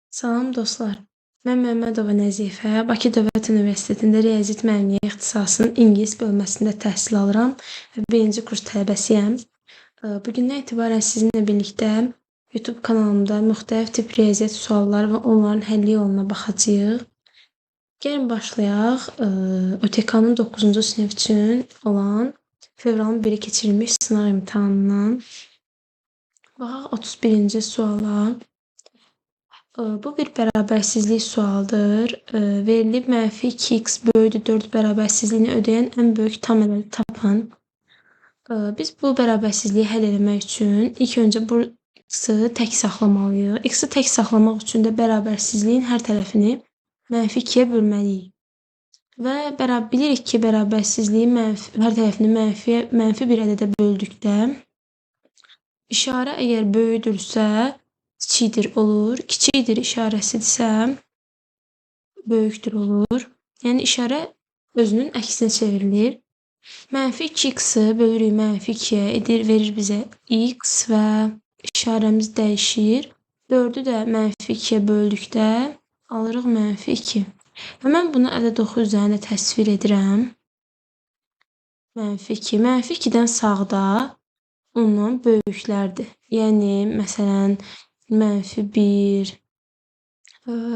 Salam dostlar, mən Məmmədova Nəzifə, Bakı Dövlət Universitetində Riyaziyyat Müəllimliyi ixtisasının ingilis bölməsində təhsil alıram və birinci kurs tələbəsiyəm. Bugündən etibarən sizinlə birlikdə YouTube kanalımda müxtəlif tip riyaziyyat sualları və onların həlli yoluna baxacağıq. Gəlin başlayaq. ÖTK-nın 9-cu sinif üçün olan fevralın 1-i keçirilmiş sınaq imtahanından. Baxaq 31-ci suala. Bu bir bərabərsizlik sualıdır. Verilib mənfi 2x böyükdür 4 bərabərsizliyini ödəyən ən böyük tam ədədi tapın. Biz bu bərabərsizliyi həll eləmək üçün ilk öncə bu x-i tək saxlamalıyıq. X-i tək saxlamaq üçün də bərabərsizliyin hər tərəfini mənfi 2-yə bölməliyik. Və bilirik ki, bərabərsizliyin hər tərəfini mənfi bir ədədə böldükdə işarə əgər böyükdürsə kiçikdir olur, kiçikdir işarəsidirsə böyükdür olur. Yəni işarə özünün əksinə çevrilir. Mənfi 2x-i bölürük mənfi 2-yə, edir, verir bizə x və işarəmiz dəyişir. 4-ü də mənfi 2-yə böldükdə alırıq mənfi 2. Və mən bunu ədəd oxu üzərində təsvir edirəm. Mənfi 2. Mənfi 2-dən sağda ondan böyüklərdir. Yəni, məsələn, mənfi 1,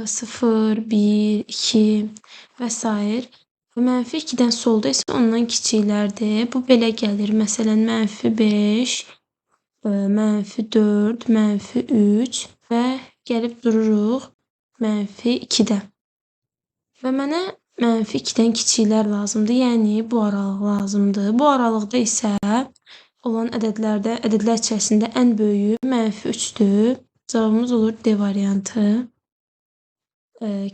0, 1, 2 və s. Və mənfi 2-dən solda isə ondan kiçiklərdir. Bu belə gəlir. Məsələn, mənfi 5, mənfi 4, mənfi 3 və gəlib dururuq mənfi 2-də. Və mənə mənfi 2-dən kiçiklər lazımdır. Yəni, bu aralıq lazımdır. Bu aralıqda isə olan ədədlər içərisində ən böyüyü mənfi 3-dür. Cavabımız olur D variantı.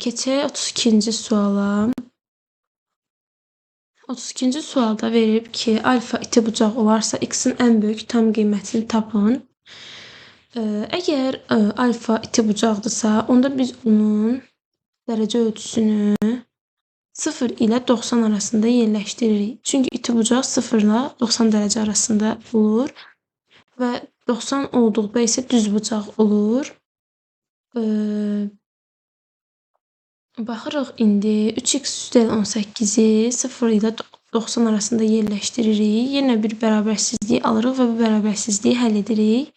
Keçək 32-ci suala. 32-ci sualda verilib ki, alfa iti bucaq olarsa x-in ən böyük tam qiymətini tapın. Əgər alfa iti bucaqdırsa, onda biz onun dərəcə ölçüsünü 0 ilə 90 arasında yerləşdiririk. Çünki iti bucaq 0 ilə 90 dərəcə arasında olur və 90 olduqda isə düz bucaq olur. Baxırıq indi 3x üstəl 18-i 0 ilə 90 arasında yerləşdiririk. Yenə bir bərabərsizlik alırıq və bu bərabərsizliyi həll edirik.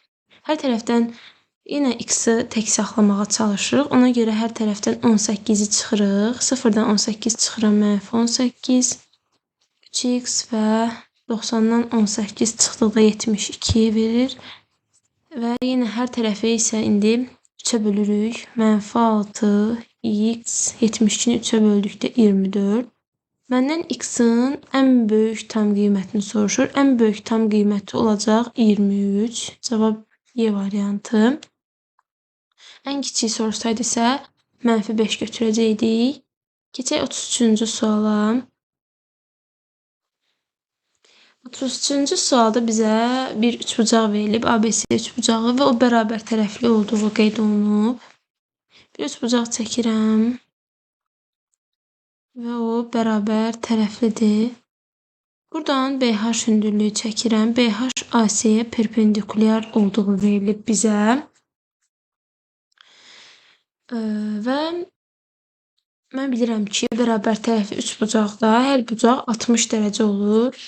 Hər tərəfdən yenə x-i tək saxlamağa çalışırıq. Ona görə hər tərəfdən 18-i çıxırıq. 0-dan 18 çıxıram, mənfi 18, 3x və 90-dan 18 çıxdıqda 72 verir. Və yenə hər tərəfi isə indi 3-ə bölürük. Mənfi 6, x, 72-ni 3-ə böldükdə 24. Məndən x-in ən böyük tam qiymətini soruşur. Ən böyük tam qiyməti olacaq 23. Cavab Y variantı. Ən kiçiyi soruşsaydı isə mənfi 5 götürəcəkdik. Keçək 33-cü suala. 33-cü sualda bizə bir üçbucaq verilib, ABC üçbucağı və o bərabər tərəfli olduğu qeyd olunub. Bir üçbucaq çəkirəm və o bərabər tərəflidir. Buradan BH hündürlüyü çəkirəm. BH AC-yə perpendikulyar olduğu verilib bizə. Və mən bilirəm ki, bərabər tərəfli üçbucaqda hər bucaq 60 dərəcə olur.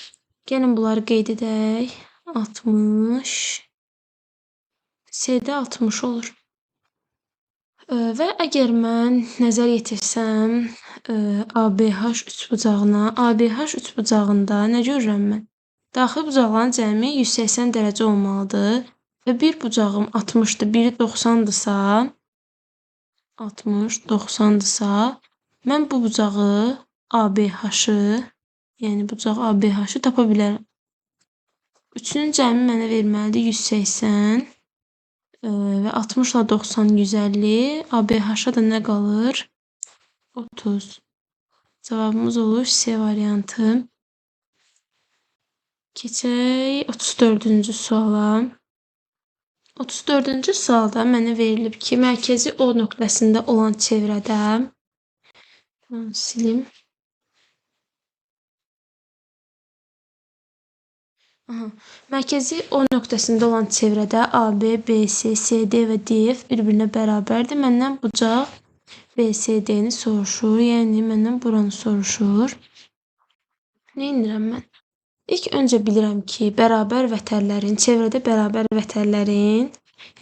Gəlin bunları qeyd edək. 60. C-də 60 olur. Və əgər mən nəzər yetirsəm ABH üçbucağına, ABH üçbucağında nə görürəm mən? Daxili bucaqların cəmi 180 dərəcə olmalıdır və bir bucağım 60-dır, biri 90-dırsa, 60, 90-dırsa, mən bu bucağı ABH-ı, yəni bucaq ABH-ı tapa bilərəm. Üçünün cəmi mənə verməlidir 180 və 60 ilə 90 150. ABH-a da nə qalır? 30. Cavabımız olur C variantı. Keçək 34-cü suala. 34-cü sualda mənə verilib ki, mərkəzi O nöqtəsində olan çevrədə, bunu silim. Aha. Mərkəzi O nöqtəsində olan çevrədə AB, BC, CD və DF bir-birinə bərabərdir. Məndən bucaq BCD-ni soruşur. Yəni, məndən buranı soruşur. Nə edirəm mən? İlk öncə bilirəm ki, bərabər vətərlərin, çevrədə bərabər vətərlərin,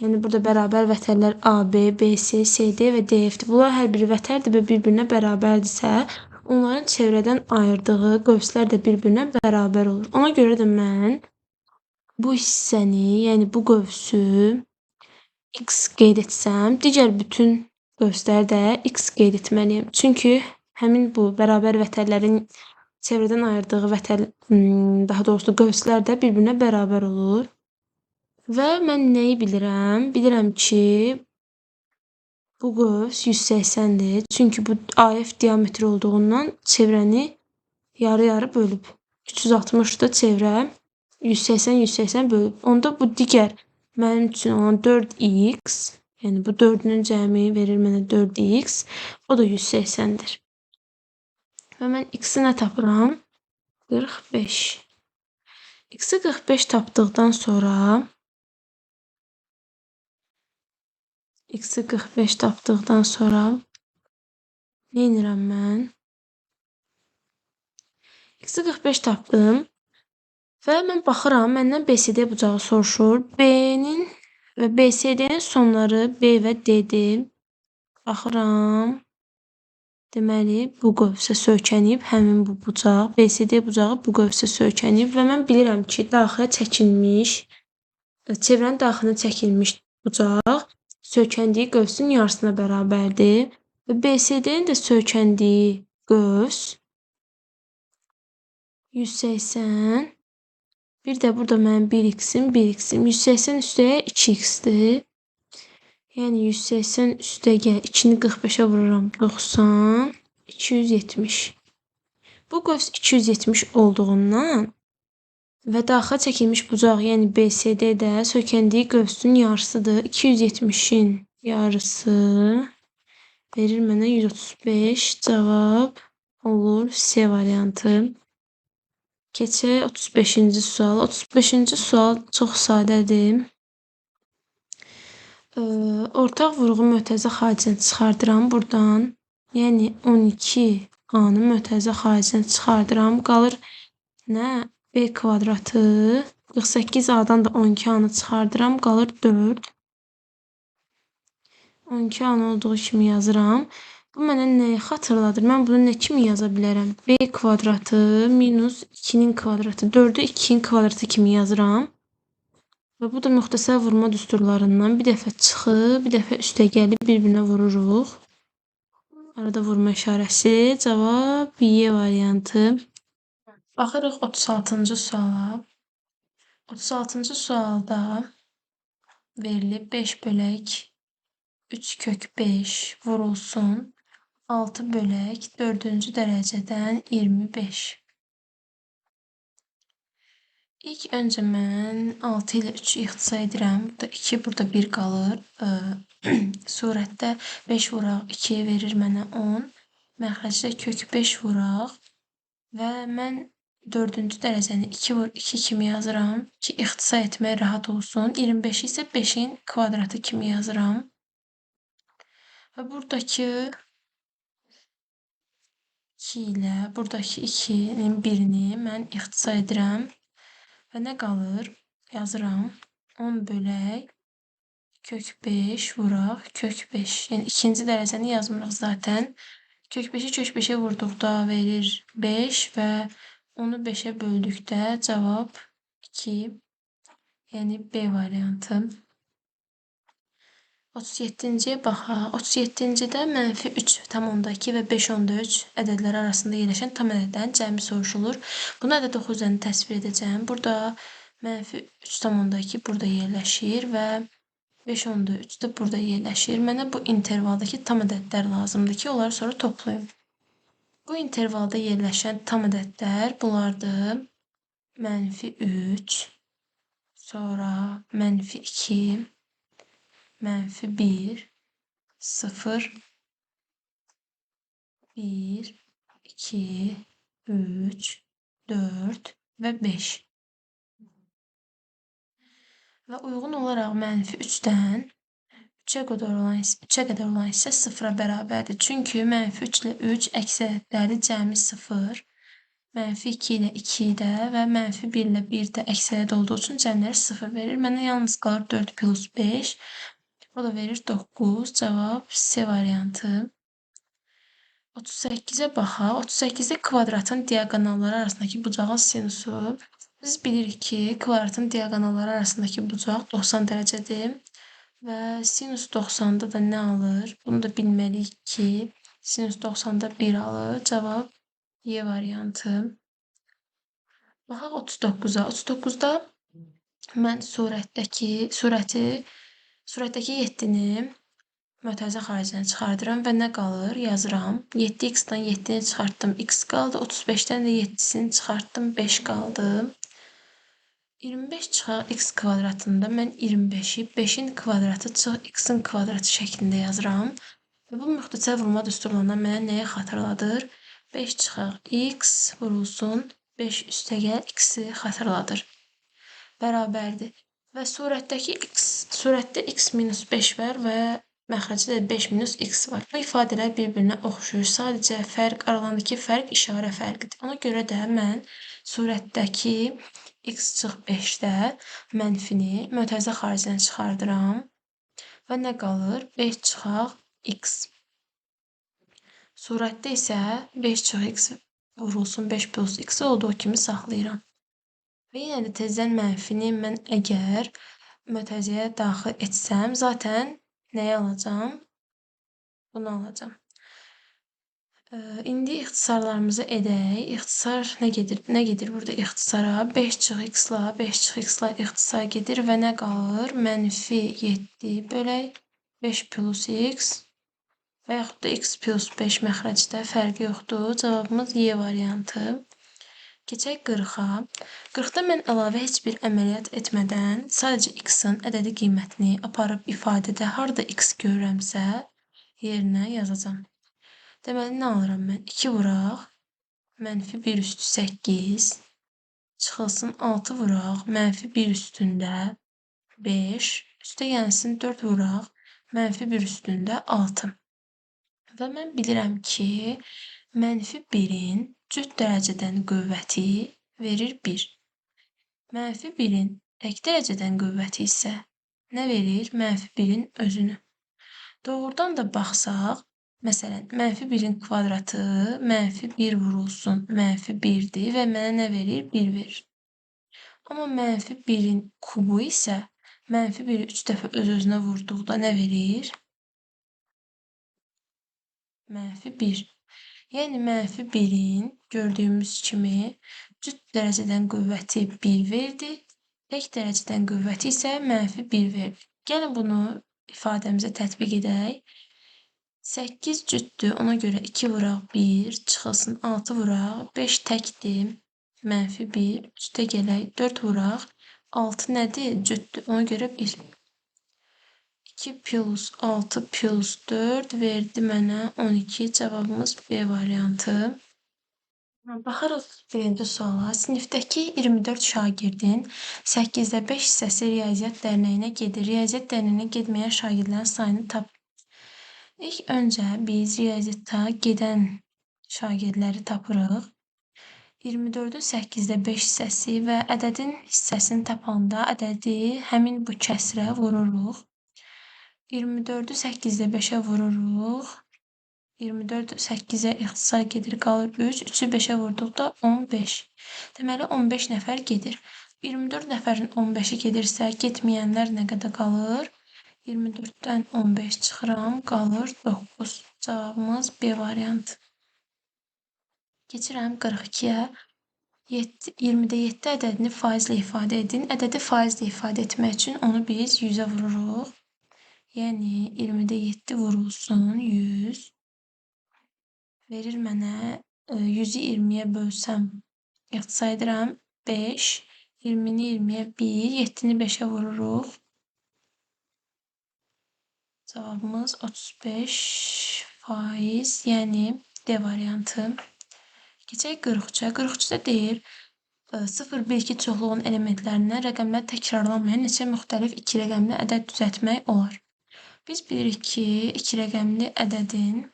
yəni burada bərabər vətərlər AB, BC, CD və DF-dir. Bunlar hər biri vətərdir və bir-birinə bərabərdirsə, onların çevrədən ayırdığı qövslər də bir-birinə bərabər olur. Ona görə də mən bu hissəni, yəni bu qövsü x qeyd etsəm, digər bütün qövsləri də x qeyd etməliyəm. Çünki həmin bu bərabər vətərlərin çevrədən ayırdığı vətər, daha doğrusu qövslər də bir-birinə bərabər olur. Və mən nəyi bilirəm? Bilirəm ki, bu qövs 180-dir. Çünki bu AF diametri olduğundan çevrəni yarı-yarı bölüb. 360-dır çevrə. 180-180 bölüb. Onda bu digər mənim üçün olan 4x, yəni bu 4-ünün cəmi verir mənə 4x, o da 180-dir. Və mən x-i nə tapıram? 45. X-i 45 tapdıqdan sonra x-i 45 tapdıqdan sonra nə edirəm mən? X-i 45 tapdım və mən baxıram, məndən BCD bucağı soruşur. B-nin və BCD-nin sonları B və D-dir. Baxıram. Deməli, bu qövsə söykənib, həmin bu bucaq, BCD bucağı bu qövsə söykənib və mən bilirəm ki, daxilə çəkilmiş, çevrənin daxilinə çəkilmiş bucaq söykəndiyi qövsün yarısına bərabərdir və BCD-nin də söykəndiyi qövs 180, bir də burada mənim 1x-im, 1x-im, 180 üstəyə 2x-dir. Yəni 180 üstəgəl 2-ni 45-ə vururam 90, 270. Bu qövs 270 olduğundan və daxilə çəkilmiş bucaq, yəni BCD də söykəndiyi qövsün yarısıdır. 270-in yarısı verir mənə 135. Cavab olur C variantı. Keçək 35-ci sual. 35-ci sual çox sadədir. Ortaq vurğu mötərizə xaricinə çıxardıram buradan. Yəni 12A-nı mötərizə xaricinə çıxardıram. Qalır nə? B kvadratı. 48A-dan da 12A-nı çıxardıram. Qalır 4. 12A-nı olduğu kimi yazıram. Bu mənə nəyi xatırladır? Mən bunu nə kimi yaza bilərəm? B kvadratı minus 2-nin kvadratı. 4-ü 2-nin kvadratı kimi yazıram. Və bu da müxtəsər vurma düsturlarından bir dəfə çıxıb, bir dəfə üstə gəlib bir-birinə vururuq. Arada vurma işarəsi. Cavab Y variantı. Baxırıq 36-cı suala. 36-cı sualda verilib 5 bölək 3 kök 5 vurulsun 6 bölək 4-cü dərəcədən 25. İlk öncə mən 6 ilə 3-ü ixtisar edirəm. Burada 2, burada 1 qalır. Surətdə 5 vuraq 2 verir mənə 10. Məxrəcdə kök 5 vuraq və mən 4-cü dərəcəni 2 vur 2 kimi yazıram ki, ixtisar etmək rahat olsun. 25-i isə 5-in kvadratı kimi yazıram. Və buradakı 2 ilə buradakı 2-nin birini mən ixtisar edirəm. Və nə qalır? Yazıram. 10 bölək kök 5 vuraq kök 5. Yəni ikinci dərəcəni yazmırıq zaten. Kök 5-i kök 5-ə vurduqda verir 5 və onu 5-ə böldükdə cavab 2. Yəni B variantı. 37-ciyə baxaq. 37-cidə mənfi 3,2 və 5,3 ədədləri arasında yerləşən tam ədədlərin cəmi soruşulur. Bunu ədəd oxu üzərində təsvir edəcəm. Burada mənfi 3,2 burada yerləşir və 5,3 də burada yerləşir. Mənə bu intervaldakı tam ədədlər lazımdır ki, onları sonra toplayım. Bu intervalda yerləşən tam ədədlər bunlardır. Mənfi 3, sonra mənfi 2, mənfi 1, 0, 1, 2, 3, 4 və 5. Və uyğun olaraq mənfi 3-dən 3-ə qədər olan hissə 0-a bərabərdir. Çünki mənfi 3 ilə 3 əks ədədlərdir, cəmi 0. Mənfi 2 ilə 2 də və mənfi 1 ilə 1 də əks ədəd olduğu üçün cəmləri 0 verir. Mənə yalnız qalır 4 plus 5. O da verir 9. Cavab C variantı. 38-ə baxaq. 38-də kvadratın diaqonalları arasındakı bucağın sinusu. Biz bilirik ki, kvadratın diaqonalları arasındakı bucaq 90 dərəcədir. Və sinus 90-da da nə alır? Bunu da bilməliyik ki, sinus 90-da 1 alır. Cavab Y variantı. Baxaq 39-a. 39-da mən surətdəki 7-ni mötərizə xaricindən çıxardıram və nə qalır? Yazıram. 7x-dan 7-ni çıxartdım, x qaldı. 35-dən də 7-sini çıxartdım, 5 qaldı. 25 çıxaq x kvadratında mən 25-i 5-in kvadratı çıx x-in kvadratı şəklində yazıram. Və bu müxtəsər vurma düsturlarından mənə nəyi xatırladır? 5 çıxaq x vurulsun 5 üstəgəl x-i xatırladır. Bərabərdir. Və surətdə x minus 5 var və məxrəcdə də 5 minus x var. Bu ifadələr bir-birinə oxşuyur. Sadəcə fərq, aralarındakı fərq işarə fərqidir. Ona görə də mən surətdəki x çıx 5-də mənfini mötərizə xaricindən çıxardıram. Və nə qalır? 5 çıxaq x. Surətdə isə 5 çıx x vurulsun 5 plus x olduğu kimi saxlayıram. Və yenə də tezdən mənfini mən əgər mötərizəyə daxil etsəm, zaten nəyi alacağam? Bunu alacağam. İndi ixtisarlarımızı edək. İxtisar nə gedir? Nə gedir burada ixtisara? 5 çıx x-la 5 çıx x-la ixtisar gedir və nə qalır? Mənfi 7 bölək 5 plus x və yaxud da x plus 5 məxrəcdə fərqi yoxdur. Cavabımız Y variantı. Keçək 40-a. 40-da mən əlavə heç bir əməliyyat etmədən sadəcə x-in ədədi qiymətini aparıb ifadədə harada x görürəmsə yerinə yazacağam. Deməli, nə alıram mən? 2 vuraq, mənfi 1 üstü 8, çıxılsın 6 vuraq, mənfi 1 üstündə 5, üstə gəlsin 4 vuraq, mənfi 1 üstündə 6. Və mən bilirəm ki, mənfi 1-in cüt dərəcədən qüvvəti verir 1. Mənfi 1-in tək dərəcədən qüvvəti isə nə verir? Mənfi 1-in özünü. Doğrudan da baxsaq, məsələn, mənfi 1-in kvadratı mənfi 1 vurulsun, mənfi 1-dir və mənə nə verir? 1 verir. Amma mənfi 1-in kubu isə mənfi 1-i 3 dəfə öz-özünə vurduqda nə verir? Mənfi 1. Yəni, mənfi 1-in gördüyümüz kimi cüt dərəcədən qüvvəti 1 verdi, tək dərəcədən qüvvəti isə mənfi 1 verdi. Gəlin bunu ifadəmizə tətbiq edək. 8 cütdür, ona görə 2 vuraq 1, çıxılsın 6 vuraq, 5 təkdir, mənfi 1, üstə gələk 4 vuraq, 6 nədir? Cütdür, ona görə 1. 2 plus 6 plus 4 verdi mənə 12. Cavabımız B variantı. Baxarıq birinci suala. Sinifdəki 24 şagirdin 8-də 5 hissəsi Riyaziyyat Dərnəyinə gedir. Riyaziyyat Dərnəyinə getməyən şagirdlərin sayını tap. İlk öncə biz riyaziyyata gedən şagirdləri tapırıq. 24-ün 8-də 5 hissəsi və ədədin hissəsini tapanda ədədi həmin bu kəsrə vururuq. 24-ü 8-də 5-ə vururuq. 24 8-ə ixtisar gedir, qalır 3. 3-ü 5-ə vurduqda 15. Deməli, 15 nəfər gedir. 24 nəfərin 15-i gedirsə, getməyənlər nə qədər qalır? 24-dən 15 çıxıram, qalır 9. Cavabımız B variantı. Keçirəm 42-yə. 20-də 7 ədədini faizlə ifadə edin. Ədədi faizlə ifadə etmək üçün onu biz 100-ə vururuq. Yəni, 20-də 7 vurulsun 100. Verir mənə 100-ü 20-yə bölsəm, ixtisar edirəm 5, 20-ni 20-yə 1, 7-ni 5-ə vururuq. Cavabımız 35%, yəni D variantı. Keçək 43-ə. 43-də deyir, 0, 1, 2 çoxluğun elementlərindən rəqəmlər təkrarlanmayan neçə müxtəlif iki rəqəmli ədəd düzəltmək olar? Biz bilirik ki, iki rəqəmli ədədin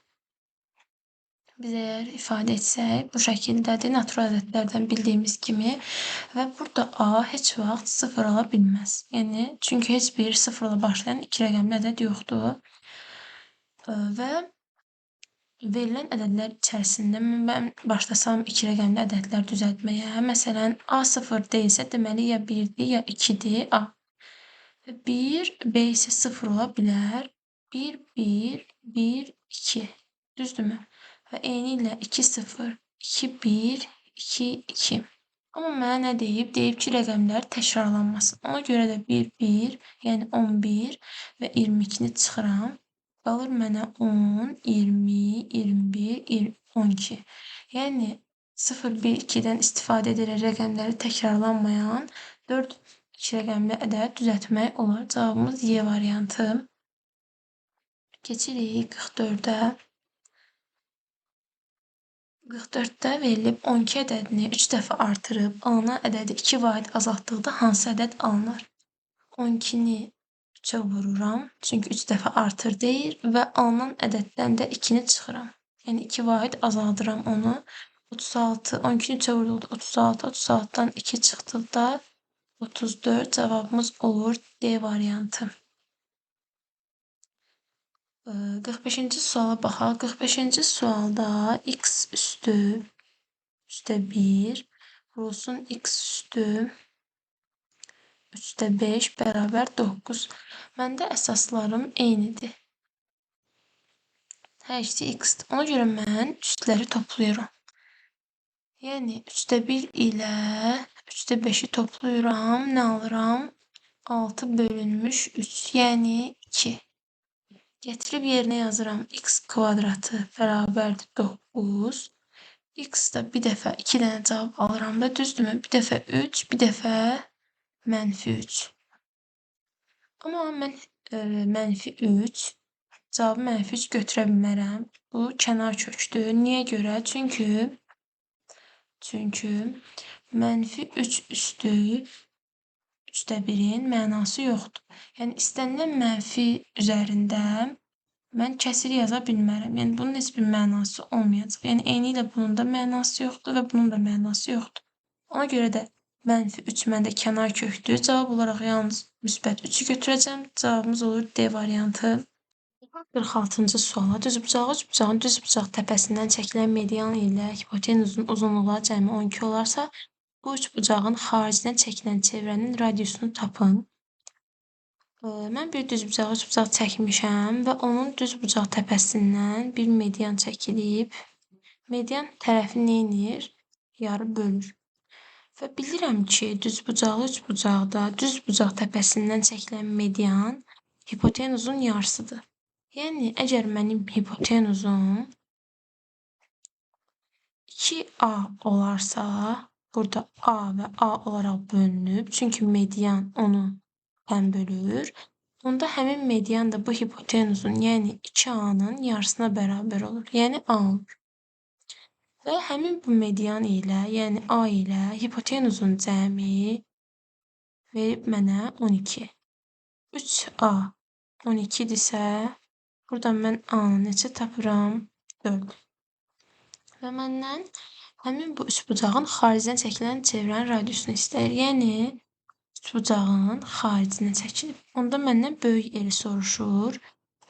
biz əgər ifadə etsək, bu şəkildədir, natural ədədlərdən bildiyimiz kimi və burada A heç vaxt 0 ala bilməz. Yəni, çünki heç bir 0 ilə başlayan iki rəqəmli ədəd yoxdur. Və verilən ədədlər içərisində mən başlasam iki rəqəmli ədədlər düzəltməyə, məsələn, A 0 deyilsə, deməli ya 1-dir, ya 2-dir A. 1, B isə 0 ola bilər. 1, 1, 1, 2. Düzdürmü? Və eyni ilə 2, 0, 2, 1, 2, 2. Amma mənə nə deyib? Deyib ki, rəqəmlər təkrarlanmasın. Ona görə də 1, 1, yəni 11 və 22-ni çıxıram. Qalır mənə 10, 20, 21, 12. Yəni 0, 1, 2-dən istifadə edərək rəqəmləri təkrarlanmayan 4 iki rəqəmli ədəd düzəltmək olar. Cavabımız Y variantı. Keçirik 44-ə. 44-də verilib 12 ədədini 3 dəfə artırıb, alınan ədədi 2 vahid azaltdıqda hansı ədəd alınır? 12-ni 3-ə vururam, çünki 3 dəfə artır deyir və alınan ədəddən də 2-ni çıxıram. Yəni 2 vahid azaldıram onu. 36, 12-ni 3-ə vurduqda 36, 36-dan 2 çıxdıqda 34 cavabımız olur D variantı. 45-ci suala baxaq. 45-ci sualda x üstü 3-də 1 vurulsun x üstü 3-də 5 bərabər 9. Məndə əsaslarım eynidir. Hər ikisi x-dir. Ona görə mən üstləri toplayıram. Yəni 3-də 1 ilə 3-də 5-i toplayıram. Nə alıram? 6 bölünmüş 3, yəni 2. Gətirib yerinə yazıram. X kvadratı bərabərdir 9. X da bir dəfə 2 dənə cavab alıram da, düzdürmü? Bir dəfə 3, bir dəfə mənfi 3. Amma mən mənfi 3, cavabı mənfi 3 götürə bilmərəm. Bu kənar kökdür. Niyə görə? Çünki mənfi 3 üstü 3-də 1-in mənası yoxdur. Yəni, istənilən mənfi üzərində mən kəsir yaza bilmərəm. Yəni, bunun heç bir mənası olmayacaq. Yəni, eyni ilə bunun da mənası yoxdur və bunun da mənası yoxdur. Ona görə də mənfi 3 məndə kənar kökdür. Cavab olaraq yalnız müsbət 3-ü götürəcəm. Cavabımız olur D variantı. 46-cı suala düzbucaqlı üçbucağın düzbucaq təpəsindən çəkilən median ilə hipotenuzun uzunluqları cəmi 12 olarsa, bu üçbucağın xaricinə çəkilən çevrənin radiusunu tapın. Mən bir düzbucaqlı üçbucaq çəkmişəm və onun düzbucaq təpəsindən bir median çəkilib. Median tərəfi nə edir? Yarı bölür. Və bilirəm ki, düzbucaqlı üçbucaqda düzbucaq təpəsindən çəkilən median hipotenuzun yarısıdır. Yəni, əgər mənim hipotenuzum 2A olarsa, burada A və A olaraq bölünüb, çünki median onu tən bölür. Onda həmin median da bu hipotenuzun, yəni 2A-nın yarısına bərabər olur, yəni A olur. Və həmin bu median ilə, yəni A ilə hipotenuzun cəmi verib mənə 12. 3A 12-dirsə, buradan mən A-nı neçə tapıram? 4. Və məndən həmin bu üçbucağın xaricindən çəkilən çevrənin radiusunu istəyir. Yəni, üçbucağın xaricinə çəkilib. Onda məndən böyük eri soruşur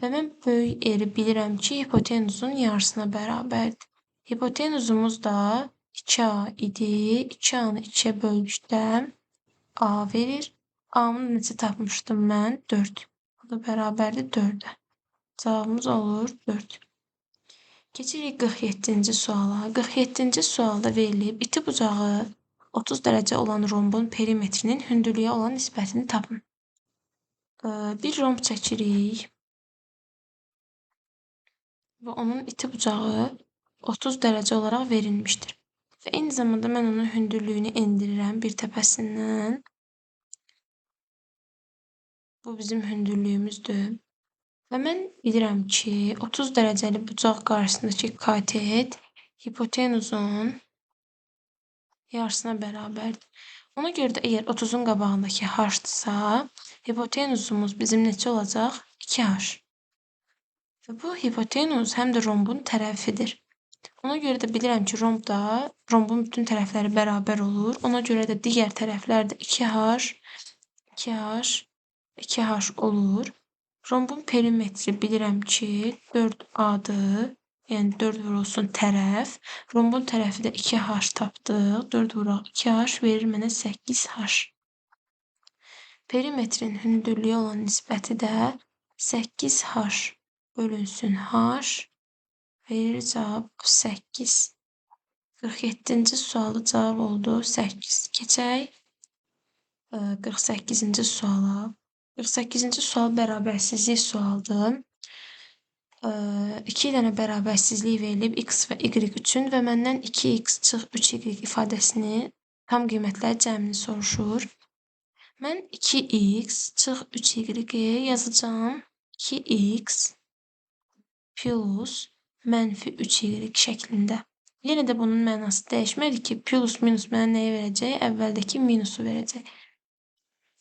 və mən böyük eri bilirəm ki, hipotenuzun yarısına bərabərdir. Hipotenuzumuz da 2A idi. 2A-nı 2-yə böldükdə A verir. A-nı neçə tapmışdım mən? 4. Bu da bərabərdir 4-ə. Cavabımız olur 4. Keçirik 47-ci suala. 47-ci sualda verilib iti bucağı 30 dərəcə olan rombun perimetrinin hündürlüyə olan nisbətini tapın. Bir romb çəkirik və onun iti bucağı 30 dərəcə olaraq verilmişdir. Və eyni zamanda mən onun hündürlüyünü endirirəm bir təpəsindən. Bu bizim hündürlüyümüzdür. Və mən bilirəm ki, 30 dərəcəli bucaq qarşısındakı katet hipotenuzun Yarısına bərabərdir. Ona görə də əgər 30-un qabağındakı h-dırsa, hipotenuzumuz bizim neçə olacaq? 2h. Və bu hipotenuz həm də rombun tərəfidir. Ona görə də bilirəm ki, rombun bütün tərəfləri bərabər olur. Ona görə də digər tərəflər də 2h, 2h, 2h olur. Rombun perimetri bilirəm ki, 4A-dır. Yəni 4 vurulsun tərəf. Rombun tərəfi də 2h tapdıq. 4 vuraq 2h verir mənə 8h. Perimetrin hündürlüyü olan nisbəti də 8h bölünsün h verir cavab 8. 47-ci sualı cavab oldu 8. Keçək 48-ci suala. 48-ci sual bərabərsizlik sualdır. 2 dənə bərabərsizlik verilib x və y üçün və məndən 2x çıx 3y ifadəsini tam qiymətlər cəmini soruşur. Mən 2x çıx 3y yazacağam. 2x plus mənfi 3y şəklində. Yenə də bunun mənası dəyişmədi ki, plus minus mənə nəyi verəcək? Əvvəldəki minusu verəcək.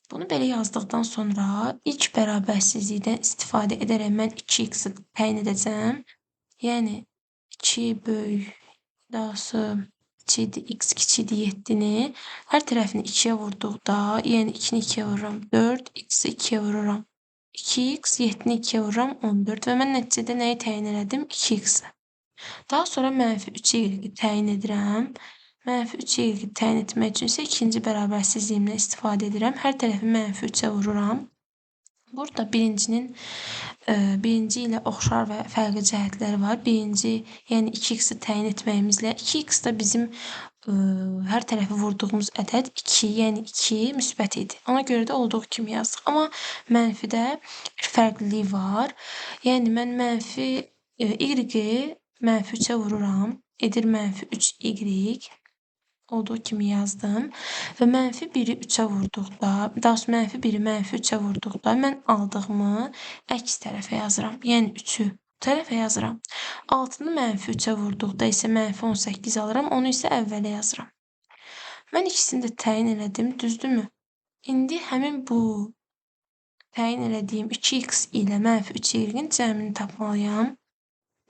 Bunu belə yazdıqdan sonra ilk bərabərsizlikdən istifadə edərək mən 2x-i təyin edəcəm. Yəni 2 böyük, dahası kiçikdir, x kiçikdir 7-ni. Hər tərəfini 2-yə vurduqda, yəni 2-ni 2-yə vururam 4, x-i 2-yə vururam 2x, 7-ni 2-yə vururam 14 və mən nəticədə nəyi təyin elədim? 2x-i. Daha sonra mənfi 3y-i təyin edirəm. Mənfi 3y təyin etmək üçün isə ikinci bərabərsizliyimdən istifadə edirəm. Hər tərəfi mənfi 3-ə vururam. Burada birinci ilə oxşar və fərqli cəhətləri var. Birinci, yəni 2x-i təyin etməyimizlə 2x da bizim hər tərəfi vurduğumuz ədəd 2, yəni 2 müsbət idi. Ona görə də olduğu kimi yazdıq. Amma mənfidə bir fərqlilik var. Yəni mən mənfi y-i mənfi 3-ə vururam. Edir mənfi 3y. Olduğu kimi yazdım və mənfi 1-i 3-ə vurduqda, daha doğrusu mənfi 1-i mənfi 3-ə vurduqda mən aldığımı əks tərəfə yazıram. Yəni 3-ü bu tərəfə yazıram. 6-nı mənfi 3-ə vurduqda isə mənfi 18 alıram, onu isə əvvələ yazıram. Mən ikisini də təyin elədim, düzdürmü? İndi həmin bu təyin elədiyim 2x ilə mənfi 3y-in cəmini tapmalıyam.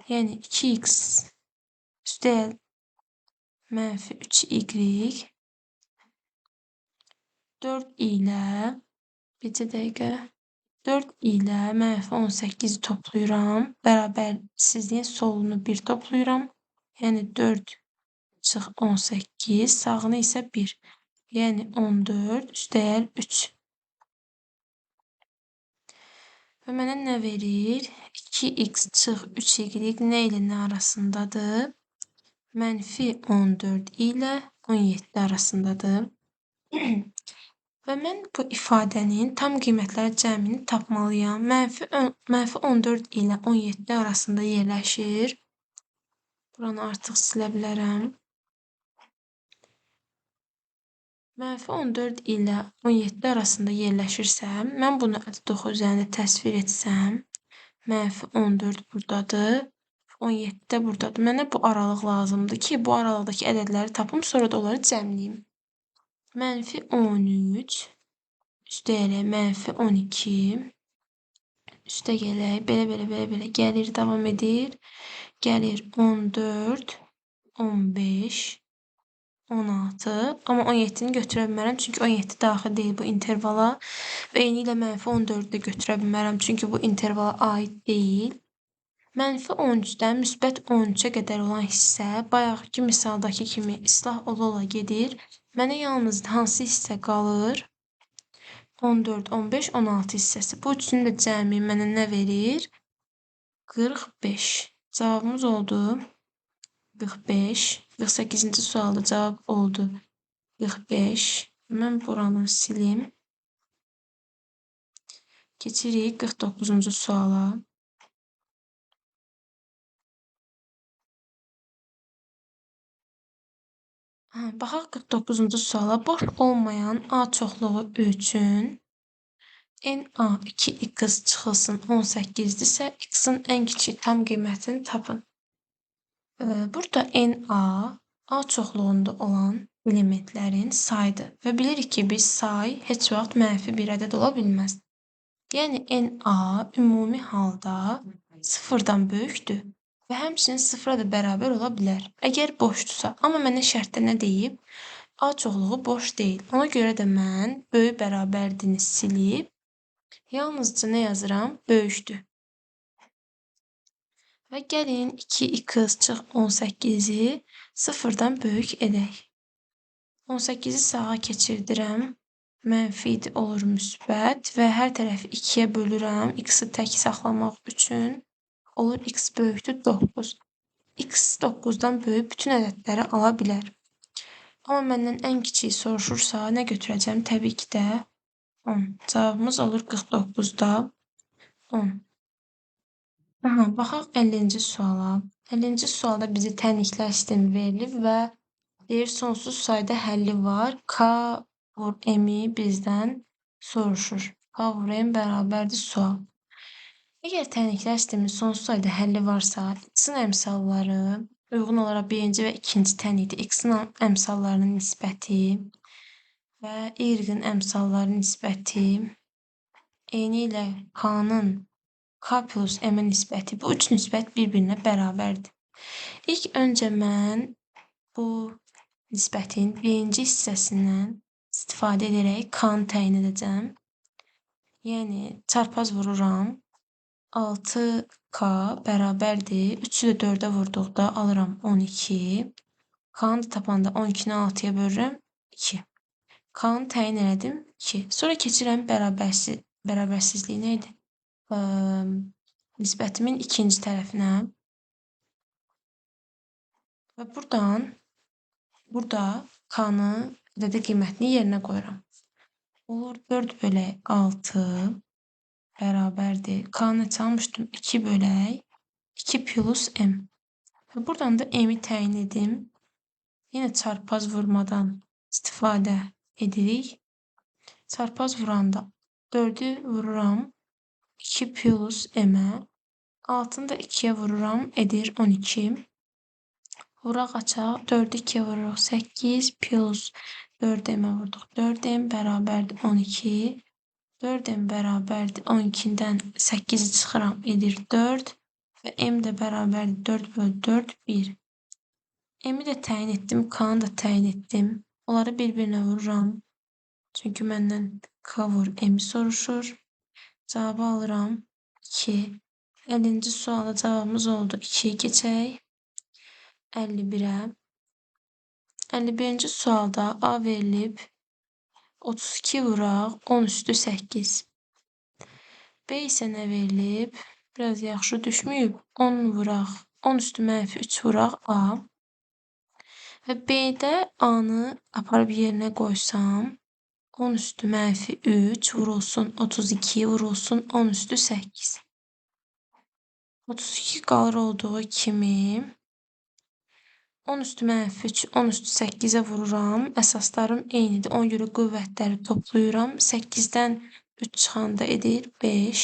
Yəni 2x üstəgəl mənfi 3y 4 ilə bircə dəqiqə 4 ilə mənfi 18-i toplayıram. Bərabərsizliyin solunu 1 toplayıram. Yəni 4 çıx 18, sağını isə 1. Yəni 14 üstəgəl 3. Və mənə nə verir? 2x çıx 3y nə ilə nə arasındadır? Mənfi 14 ilə 17 arasındadır. Və mən bu ifadənin tam qiymətləri cəmini tapmalıyam. Mənfi 14 ilə 17 arasında yerləşir. Buranı artıq silə bilərəm. Mənfi 14 ilə 17 arasında yerləşirsə, mən bunu ədəd oxu üzərində təsvir etsəm, mənfi 14 buradadır. 17 də buradadır. Mənə bu aralıq lazımdır ki, bu aralıqdakı ədədləri tapım, sonra da onları cəmləyim. Mənfi 13, üstəgələk mənfi 12, üstəgələk, belə gəlir, davam edir. Gəlir 14, 15, 16. Amma 17-ni götürə bilmərəm, çünki 17 daxil deyil bu intervala. Və eynilə mənfi 14-ü də götürə bilmərəm, çünki bu intervala aid deyil. Mənfi 13-dən müsbət 13-ə qədər olan hissə bayaqki misaldakı kimi islah ola-ola gedir. Mənə yalnız hansı hissə qalır? 14, 15, 16 hissəsi. Bu üçünün də cəmi mənə nə verir? 45. Cavabımız oldu 45. 48-ci sualda cavab oldu 45. Mən buranı silim. Keçirik 49-cu suala. Baxaq 49-cu suala. Boş olmayan A çoxluğu üçün NA 2x çıxılsın 18-dirsə, x-in ən kiçik tam qiymətini tapın. Burada NA, A çoxluğunda olan Elementlərin sayıdır. Və bilirik ki, biz say heç vaxt mənfi bir ədəd ola bilməz. Yəni, NA ümumi halda 0-dan böyükdür və həmçinin 0-a da bərabər ola bilər. Əgər boşdursa, amma mənə şərtdə nə deyib? A çoxluğu boş deyil. Ona görə də mən böyük bərabərdini silib, yalnızca nə yazıram? Böyükdür. Və gəlin 2x çıx 18-i 0-dan böyük edək. 18-i sağa keçirdirəm. Mənfi idi, olur müsbət və hər tərəfi 2-yə bölürəm. X-i tək saxlamaq üçün olur x böyükdür 9. X 9-dan böyük bütün ədədləri ala bilər. Amma məndən ən kiçiyi soruşursa, nə götürəcəm? Təbii ki də 10. Cavabımız olur 49-da 10. Aha, baxaq 50-ci suala. 50-ci sualda bizi tənliklər sistemi verilib və deyir, sonsuz sayda həlli var. K vur M-i bizdən soruşur. K vur M bərabərdir sual. Əgər tənliklər sisteminin sonsuz sayda həlli varsa, X-in əmsalları uyğun olaraq birinci və ikinci tənlikdə X-in əmsallarının nisbəti və Y-in əmsallarının nisbəti eyni ilə K-nın K plus M-ə nisbəti, bu üç nisbət bir-birinə bərabərdir. İlk öncə mən bu nisbətin birinci hissəsindən istifadə edərək K-nı təyin edəcəm. Yəni, çarpaz vururam. 6K bərabərdir. 3-ü də 4-ə vurduqda alıram 12. K-nı da tapanda 12-ni 6-ya bölürəm 2. K-nı təyin elədim 2. Sonra keçirəm bərabərsizliyi nə idi? Nisbətimin ikinci tərəfinə. Və burada K-nı ədədi qiymətini yerinə qoyuram. Olur 4 bölək 6 bərabərdir. K-nı çalmışdım 2 bölək 2 plus M. Və buradan da M-i təyin edim. Yenə çarpaz vurmadan istifadə edirik. Çarpaz vuranda 4-ü vururam 2 plus M-ə. 6-nı da 2-yə vururam, edir 12. Vuraq açaq, 4-ü 2-yə vururuq 8 plus 4M-ə vurduq. 4M bərabərdir 12. 4M bərabərdir 12-dən 8-i çıxıram, edir 4 və M də bərabərdir 4 bölü 4, 1. M-i də təyin etdim, K-nı da təyin etdim. Onları bir-birinə vururam. Çünki məndən K vur M-i soruşur. Cavabı alıram 2. 50-ci sualda cavabımız oldu 2. Keçək 51-ə. 51-ci sualda A verilib 32 vuraq 10 üstü 8. B isə nə verilib? Biraz yaxşı düşməyib. 10 vuraq 10 üstü mənfi 3 vuraq A. Və B-də A-nı aparıb yerinə qoysam 10 üstü mənfi 3 vurulsun 32 vurulsun 10 üstü 8. 32 qalır olduğu kimi 10 üstü mənfi 3, 10 üstü 8-ə vururam. Əsaslarım eynidir. Ona görə qüvvətləri toplayıram. 8-dən 3 çıxanda edir 5.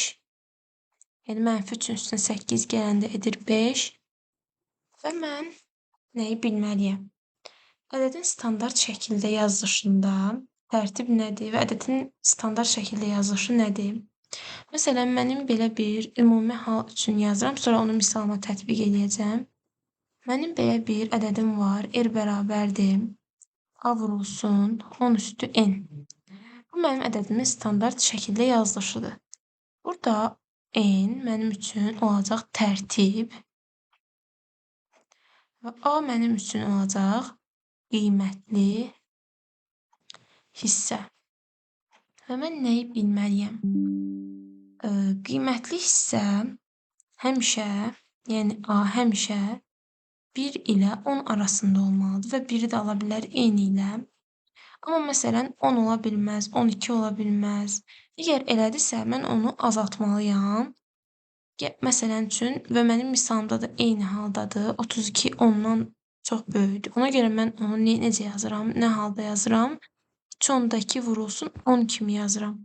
Yəni, mənfi 3-ün üstünə 8 gələndə edir 5. Və mən nəyi bilməliyəm? Ədədin standart şəkildə yazılışında tərtib nədir və ədədin standart şəkildə yazılışı nədir? Məsələn, mənim belə bir ümumi hal üçün yazıram, sonra onu misalıma tətbiq eləyəcəm. Mənim belə bir ədədim var, R bərabərdir, A vurulsun, 10 üstü N. Bu, mənim ədədimin standart şəkildə yazılışıdır. Burada N mənim üçün olacaq tərtib və A mənim üçün olacaq qiymətli hissə. Və mən nəyi bilməliyəm? Qiymətli hissə həmişə, yəni A həmişə 1 ilə 10 arasında olmalıdır və 1-i də ala bilər eyni ilə. Amma məsələn 10 ola bilməz, 12 ola bilməz. Əgər elədirsə, mən onu azaltmalıyam. Məsələn üçün və mənim misalımda da eyni haldadır. 32 10-dan çox böyükdür. Ona görə mən onu necə yazıram, nə halda yazıram? 3.2 vurulsun 10 kimi yazıram.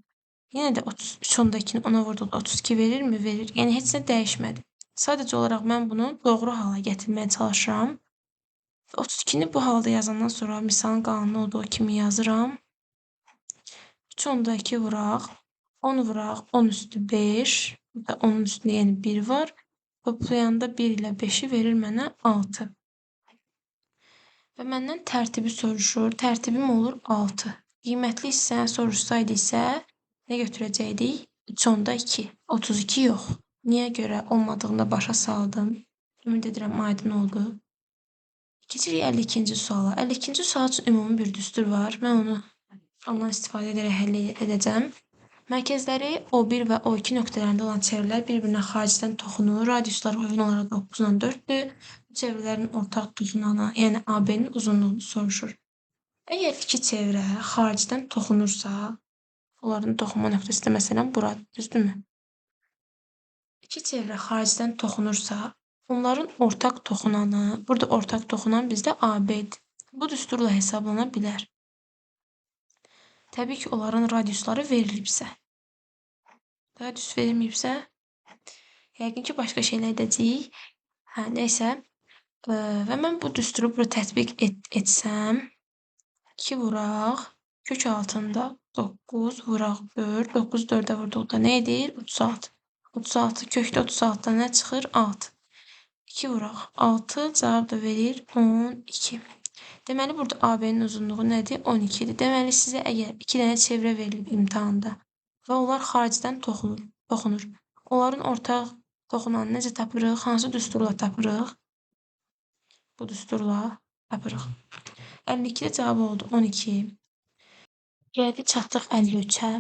Yenə də 3.2-ni 10-a vurduqda 32 verirmi? Verir. Yəni heç nə dəyişmədi. Sadəcə olaraq mən bunu doğru hala gətirməyə çalışıram. Və 32-ni bu halda yazandan sonra misalın qanunu olduğu kimi yazıram. 3,2 vuraq, 10 vuraq, 10 üstü 5. Burada 10-un üstündə yəni 1 var. Toplayanda 1 ilə 5-i verir mənə 6. Və məndən tərtibi soruşur. Tərtibim olur 6. Qiymətli hissəni soruşsaydı isə nə götürəcəkdik? 3,2. 32 yox. Niyə görə olmadığını da başa saldım. Ümid edirəm aydın oldu. Keçirik 52-ci suala. 52-ci sual üçün ümumi bir düstur var. Mən onu ondan istifadə edərək həll edəcəm. Mərkəzləri O1 və O2 nöqtələrində olan çevrələr bir-birinə xaricdən toxunur. Radiusları uyğun olaraq 9,4-dür. Bu çevrələrin ortaq toxunanı, yəni AB-nin uzunluğunu soruşur. Əgər iki çevrə xaricdən toxunursa, onların toxunma nöqtəsi də məsələn buradır, düzdürmü? İki çevrə xaricdən toxunursa, onların ortaq toxunanı, burada ortaq toxunan bizdə AB-dir. Bu düsturla hesablana bilər. Təbii ki, onların radiusları verilibsə. Radius verilməyibsə, yəqin ki, başqa şeylər edəcəyik. Hə, nəysə. Və mən bu düsturu burada tətbiq etsəm, 2 vuraq, kök altında 9 vuraq 4, 9 4-ə vurduqda nə edir? 36. 36 kökdə 36-dan nə çıxır? 6. 2 vuraq 6, cavab da verir 12. Deməli, burada AB-nin uzunluğu nədir? 12-dir. Deməli, sizə əgər 2 dənə çevrə verilib imtahanda və onlar xaricdən toxunur. Onların ortaq toxunanı necə tapırıq? Hansı düsturla tapırıq? Bu düsturla tapırıq. 52-də cavab oldu 12. Gəldik, çatdıq 53-ə.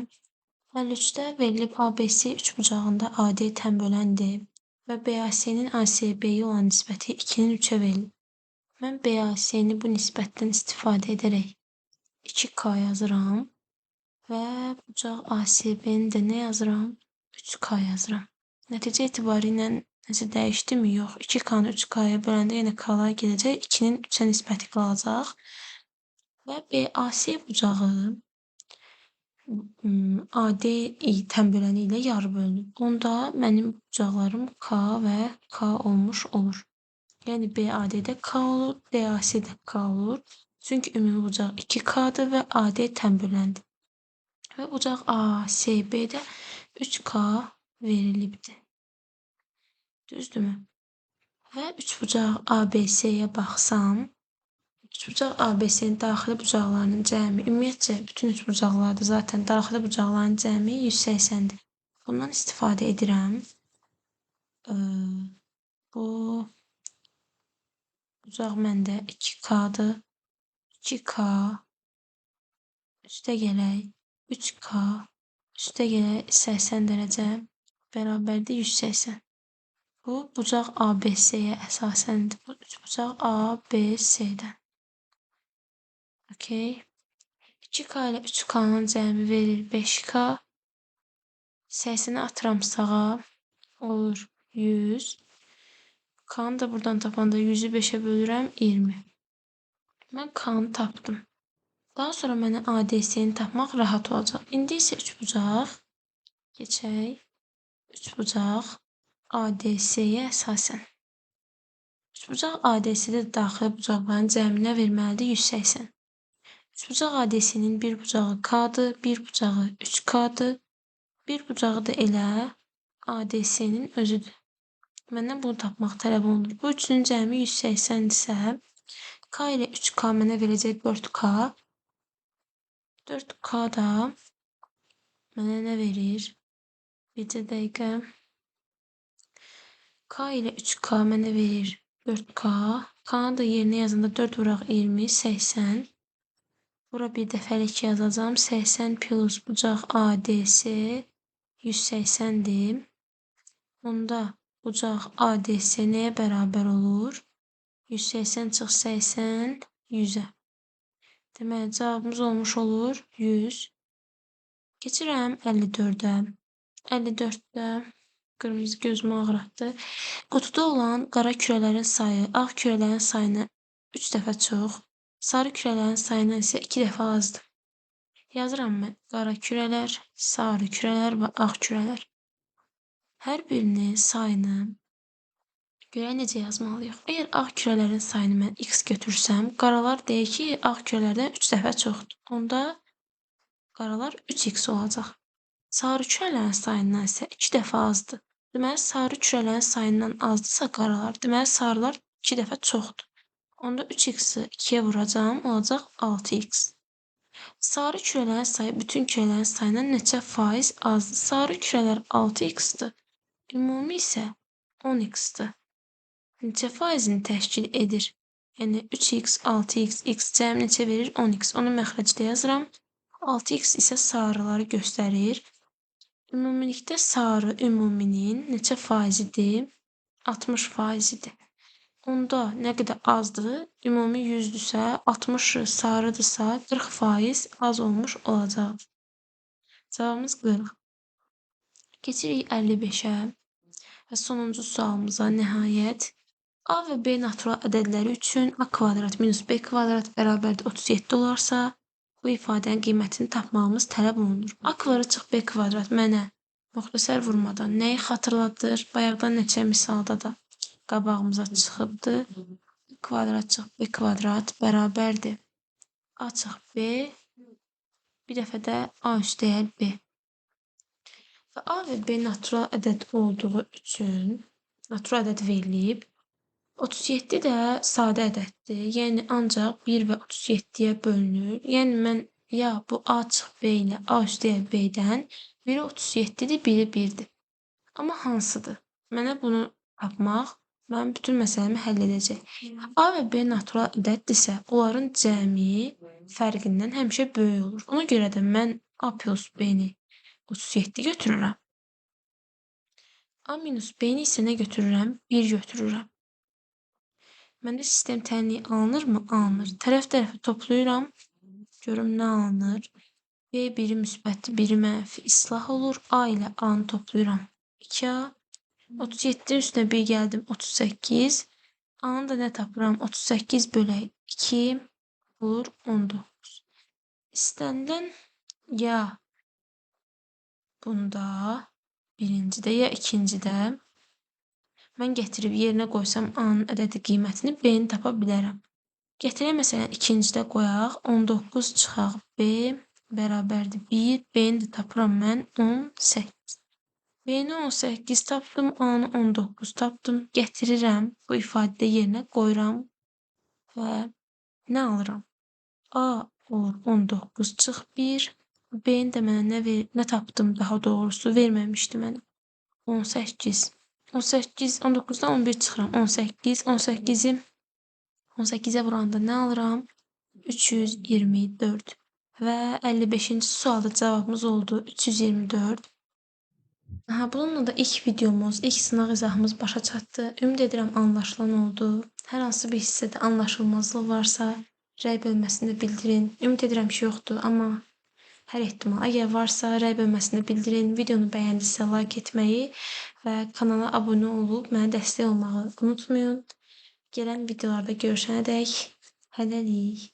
53-də verilib ABC üçbucağında AD tənböləndir və BAC-nin ASB-yə olan nisbəti 2-nin 3-ə verilib. Mən BAC-ni bu nisbətdən istifadə edərək 2K yazıram və bucaq ASB-ni də nə yazıram? 3K yazıram. Nəticə etibarı ilə nəsə dəyişdimi? Yox. 2K-nı 3K-ya böləndə yenə K-lar gedəcək. 2-nin 3-ə nisbəti qalacaq. Və BAC bucağı AD tənböləni ilə yarı bölünür. Onda mənim bucaqlarım K və K olmuş olur. Yəni BAD-də K olur, DAC-də K olur. Çünki ümumi bucaq 2K-dır və AD tənböləndir. Və bucaq ASB-də 3K verilibdir. Düzdürmü? Və üçbucaq ABC-yə baxsam, üçbucaq ABC-nin daxili bucaqlarının cəmi, ümumiyyətcə bütün üçbucaqlarda zaten daxili bucaqların cəmi 180-dir. Bundan istifadə edirəm. Bu bucaq məndə 2K-dır. 2K üstə gələk 3K üstə gələk 80 dərəcə bərabərdir 180. Bu bucaq ABC-yə əsasəndir. Bu üçbucaq ABC-dən. Okey. 2K ilə 3K-nın cəmi verir 5K. 80-i atıram sağa. Olur 100. K-nı da buradan tapanda 100-ü 5-ə bölürəm 20. Mən K-nı tapdım. Daha sonra mənə ADC-ni tapmaq rahat olacaq. İndi isə üçbucaq keçək. Üçbucaq ADC-yə əsasən. Üçbucaq ADC-də daxili bucaqların cəminə verməlidir 180. Üçbucaq ADC-nin bir bucağı K-dır, bir bucağı 3K-dır, bir bucağı da elə ADC-nin özüdür. Məndən bunu tapmaq tələb olunur. Bu üçünün cəmi 180 isə K ilə 3K mənə verəcək 4K. 4K da mənə nə verir? Bircə dəqiqə. K ilə 3K mənə verir 4K. K-nı da yerinə yazanda 4 vuraq 20, 80. Bura bir dəfəlik yazacağam. 80 plus bucaq ADC 180-dir. Onda bucaq ADC nəyə bərabər olur? 180 çıx 80, 100-ə. Deməli, cavabımız olmuş olur 100. Keçirəm 54-ə. 54-də qırmızı gözümü ağrıtdı. Qutuda olan qara kürələrin sayı ağ kürələrin sayına 3 dəfə çox, sarı kürələrin sayından isə 2 dəfə azdır. Yazıram mən qara kürələr, sarı kürələr və ağ kürələr. Hər birinin sayını Görək necə yazmalıyıq. Əgər ağ kürələrin sayını mən x götürsəm, qaralar deyir ki, ağ kürələrdən 3 dəfə çoxdur. Onda qaralar 3x olacaq. Sarı kürələrin sayından isə 2 dəfə azdır. Deməli, sarı kürələrin sayından azdırsa qaralar, deməli, sarılar 2 dəfə çoxdur. Onda 3x-i 2-yə vuracağam, olacaq 6x. Sarı kürələrin sayı bütün kürələrin sayından neçə faiz azdır? Sarı kürələr 6x-dir, ümumi isə 10x-dir. Neçə faizini təşkil edir? Yəni 3x, 6x, x cəm neçə verir? 10x. Onu məxrəcdə yazıram. 6x isə sarıları göstərir. Ümumilikdə sarı ümuminin neçə faizidir? 60 faizidir. Onda nə qədər azdır? Ümumi 100-dürsə, 60-ı sarıdırsa, 40% az olmuş olacaq. Cavabımız 40. Keçirik 55-ə və sonuncu sualımıza nəhayət. A və B natural ədədləri üçün A kvadrat minus B kvadrat bərabərdir 37 olarsa, bu ifadənin qiymətini tapmağımız tələb olunur. A kvadrat çıx B kvadrat mənə müxtəsər vurmadan nəyi xatırladır? Bayaqdan neçə misalda da qabağımıza çıxıbdır. A kvadrat çıx B kvadrat bərabərdir A çıx B, bir dəfə də A üstəgəl B. Və A və B natural ədəd olduğu üçün natural ədəd verilib. 37 də sadə ədəddir. Yəni ancaq 1 və 37-yə bölünür. Yəni mən ya bu A çıx B ilə A üstəgəl B-dən biri 37-dir, biri 1-dir. Amma hansıdır? Mənə bunu tapmaq mənim bütün məsələmi həll edəcək. A və B natural ədəddirsə, onların cəmi fərqindən həmişə böyük olur. Ona görə də mən A plus B-ni 37 götürürəm. A minus B-ni isə nə götürürəm? 1 götürürəm. Məndə sistem tənliyi alınırmı? Alınır. Tərəf-tərəfə toplayıram. Görüm nə alınır. B biri müsbətdir, biri mənfi islah olur. A ilə A-nı toplayıram. 2A. 37-nin üstünə 1 gəldim. 38. A-nı da nə tapıram? 38 bölək 2 olur 19. İstənilən ya bunda birincidə ya ikincidə mən gətirib yerinə qoysam A-nın ədədi qiymətini B-ni tapa bilərəm. Gətirək məsələn ikincidə qoyaq. 19 çıxaq B bərabərdir 1. B-ni də tapıram mən 18. B-ni 18 tapdım, A-nı 19 tapdım. Gətirirəm, bu ifadədə yerinə qoyuram və nə alıram? A olur 19 çıx 1. B-ni də mənə nə tapdım daha doğrusu verməmişdi mənə. 18. 18, 19-dan 11 çıxıram. 18, 18-i 18-ə vuranda nə alıram? 324. Və 55-ci sualda cavabımız oldu 324. Aha, bununla da ilk videomuz, ilk sınaq izahımız başa çatdı. Ümid edirəm anlaşılan oldu. Hər hansı bir hissədə anlaşılmazlıq varsa rəy bölməsində bildirin. Ümid edirəm ki, yoxdur, amma hər ehtimal əgər varsa rəy bölməsində bildirin. Videonu bəyəndinizsə like etməyi və kanala abunə olub mənə dəstək olmağı unutmayın. Gələn videolarda görüşənədək hələlik.